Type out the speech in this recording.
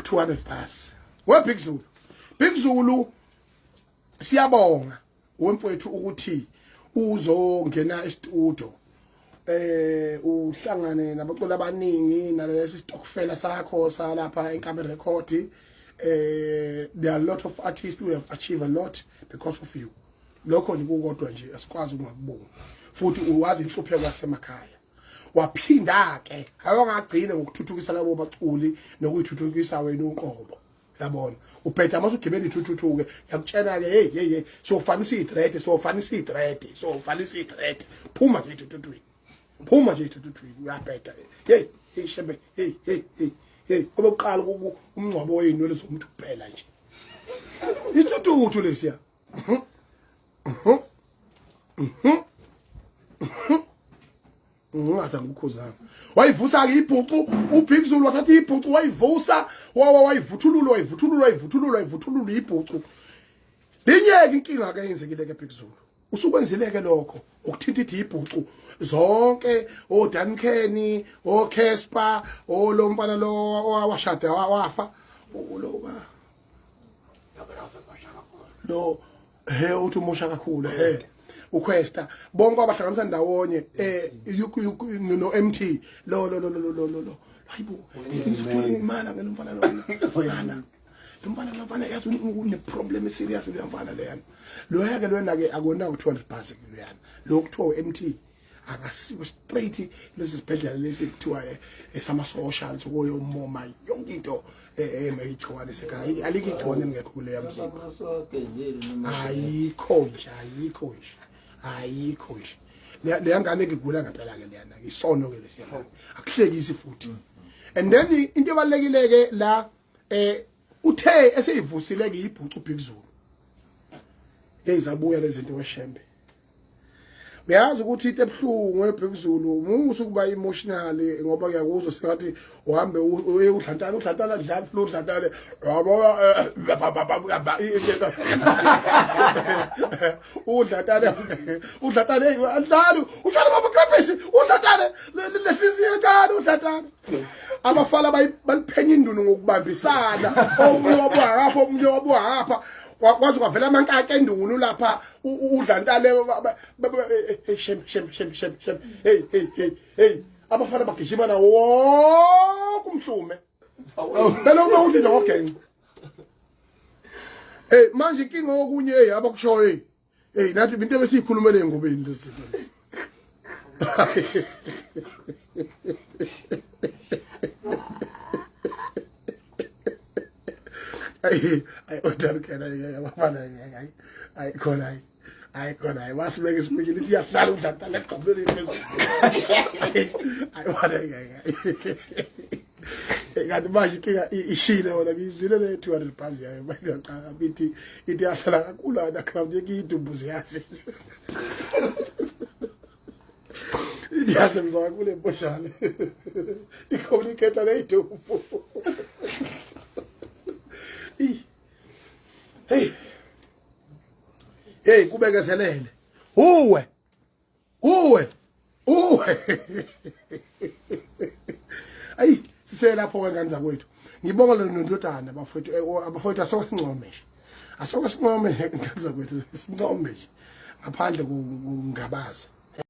ku-200 bus we Big Zulu. Big Zulu, siyabonga wemfowethu ukuthi uzongena e-studio, uhlangane nabaculi abaningi nalesi stokfela sakho salapha eNkabi Record. There are a lot of artists who have achieved a lot because of you. Lokho nje kukodwa nje asikwazi ukungakubonga, futhi uwazi inhlupheko yasemakhaya. Waphinda ke awangagcina ngokuthuthukisa labo baculi nokuyithuthukisa wena uqobo, yabona. Ubheda mase ugibela ithuthuthuthu-ke, ngiyakutshela-ke. Hey, hey, hey, sofanisa iy'drede, sofanisa iy'drede, sofanisa iy'drede. Phuma nje ethuthuthwini, phuma nje ethuthuthwini, uyabheda. Hey, hey, shembe, hey, hey, hey, hey. Obokuqala umngcwabo wey'nwele zomuntu kuphela nje ithututhu lesiya. Ngingathi angikukhuzanga. Wayivusa ke ibhucu uBig Zulu, wathatha ibhucu wayivusa, wawa wayivuthulula, wayivuthulula, wayivuthulula, wayivuthulula ibhucu. Linyeke inkinga ke yenzekile ke Big Zulu. Usukwenzile ke lokho ukuthinta ibhucu zonke, oDuncan, oCasper, olo mfana lo owashada wafa lo ba lo, he, uthi umosha kakhulu, he, uQuesta, bonke abahlanganisa ndawonye, no MT lo lo lo lo lo lo lo. Hayibo, imana ngelo mfana lo, mana lo mfana, lo mfana yazi une problem serious lo mfana leyana. Loya ke lona ke akona ku 200 bus loyana, lo kuthiwa uMT akasiwe straight lesi sibhedlela lesi kuthiwa esamasosha sokoyomoma yonke into emeyigciwane sekhaya. Alikho igciwane elingekho kuleya mzimba, ayikho nje, ayikho nje, ayikho nje. Leya ngane ngigula ngempela ke leyana, isono ke lesiya, akuhlekisi futhi. And then into ebalekile ke la, uthe eseyivusile ke ibhucu Big Zulu, hey, zabuya lezi zinto weshembe. Uyazi ukuthi into ebuhlungu eBig Zulu, musu kuba emotional ngoba ngiyakuzwa sengathi uhambe uye udlantana, udlantana dlala, udlantane yabo, udlantane, udlantane adlali, ushona baba krepesi, udlantane lehliziyo encane, udlantane. Abafana baliphenya indunu ngokubambisana, omunye wabuka ngapha, omunye wabuka ngapha, kwaze kwavela amankaka endunu lapha. Udlantale, hey, shem, shem, shem, shem, shem, hey, hey, hey, hey. Abafana bagijima nawo wonke umhlume belokhu uthi nje ngogenca. Hey, manje inkinga okunye, hey, abakushoyo, hey, hey, nathi into ebesiyikhulumele engobeni lezi zinto lezi. Ayi, ayi, odalukela abafana, ayi, ayi khona, ayi, ayi khona, ayi, wasibeka isipikili lithi iyahlala udlantala egqobeleni phezulu. Ayi wala, ayi, kanti manje inkinga ishile wona, ngiyizwile le 200 bus yayo bayaqala bithi ithi yahlala kakhulu underground yekidumbu ziyazi iyasebenza kakhulu emposhane i-communicate neyidumbu. Hey, hey, kubekezelele uwe, uwe, uwe. Ayi, siselapho kangane zakwethu. Ngibonga lo nondodana bafowethu, abafowethu, asoke sincome nje, asoke sincome ngane zakwethu, sincome nje ngaphandle kokungabaza.